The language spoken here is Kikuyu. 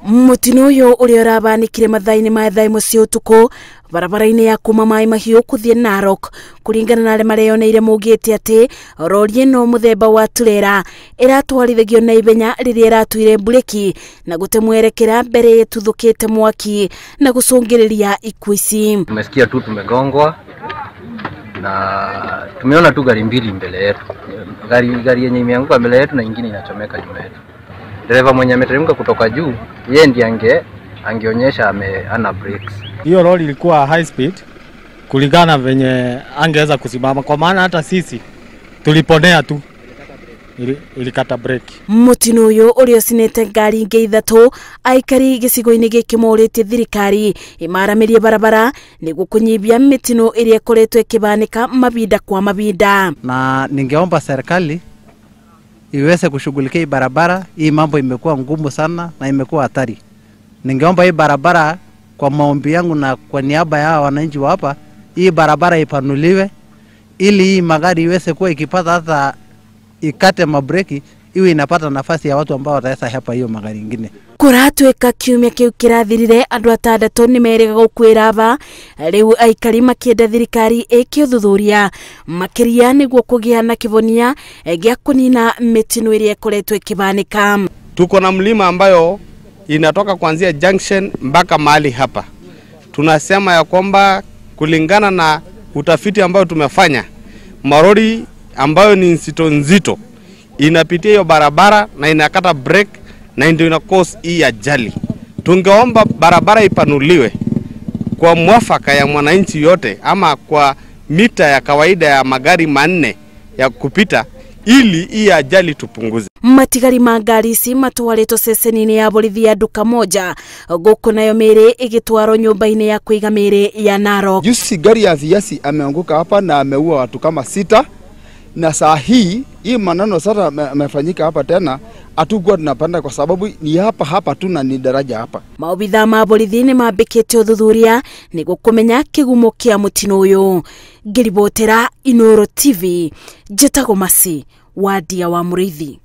Mutino uyu uria urabanikire mathaa-ini ma thaa imwe cia utuku barabara-ini ya kuma Mai Mahiu kuthie Narok, kuringana na aria mareyoneire maugite ati rori ino muthemba wa turera iratwarithagio na ihenya riria iratuire mbureki na gute mwerekera mbere ituthukite mwaki na gucungiriria ikuũ ici. Tumesikia tu tumegongwa na tumeona tu gari mbili mbele yetu, gari yenye imeanguka mbele yetu na ingine inachomeka nyuma yetu. Dereva mwenye ameteremka kutoka juu, yeye ndiye angeonyesha ana brakes. Hiyo lori ilikuwa high speed kulingana venye angeweza kusimama, kwa maana hata sisi tuliponea tu ilikata break. Mutino uyu uria ucinite ngari ingi ithatu aikari gicigo-ini giki moritie thirikari imaramirie barabara niguo kunyibia mitino iria ikoretwo ikibanika mabinda kwa mabinda. Na ningeomba serikali iweze kushughulikia hii barabara. Hii mambo imekuwa ngumu sana na imekuwa hatari. Ningeomba hii barabara, kwa maombi yangu na kwa niaba ya wananchi wa hapa, hii barabara ipanuliwe ili hii magari iweze kuwa ikipata hata ikate mabreki iwe inapata nafasi ya watu ambao wataweza hapa hiyo magari ingine. Kuratwika kiumia kiu kirathirire andu atandatu ni merega gukwira aba riu aikari makienda thirikari ike uthuthuria makiria niguo kugia na kivonia gia kunina mitino iria ikoretwo ikibanika. Tuko na mlima ambayo inatoka kuanzia junction mpaka mahali hapa. Tunasema ya kwamba kulingana na utafiti ambayo tumefanya, marori ambayo ni nzito nzito inapitia hiyo barabara na inakata break na ndio ina cause hii ajali. Tungeomba barabara ipanuliwe kwa mwafaka ya mwananchi yote, ama kwa mita ya kawaida ya magari 4 ya kupita, ili hii ajali tupunguze. Matigari ma ngari ici matwarĩtwo ceceni-inĩ ya borithi ya Duka Moja, gũkũ nayo mĩĩrĩ ĩgĩtwarwo nyũmba-inĩ ya kũiga mĩĩrĩ ya Narok. Juzi gari ya viasi ameanguka hapa na ameua watu kama 6, na saa hii hii maneno sasa amefanyika hapa tena, hatukuwa tunapanda kwa sababu ni hapa hapa tu na ni daraja hapa. Maobitha ma borithi ni mambĩkĩte ũthuthuria nĩguo kũmenya kĩgumo kĩa mũtino ũyũ. Ngĩribotera Inooro TV, njĩtagwo Masi Wadia wa Mũrĩithi.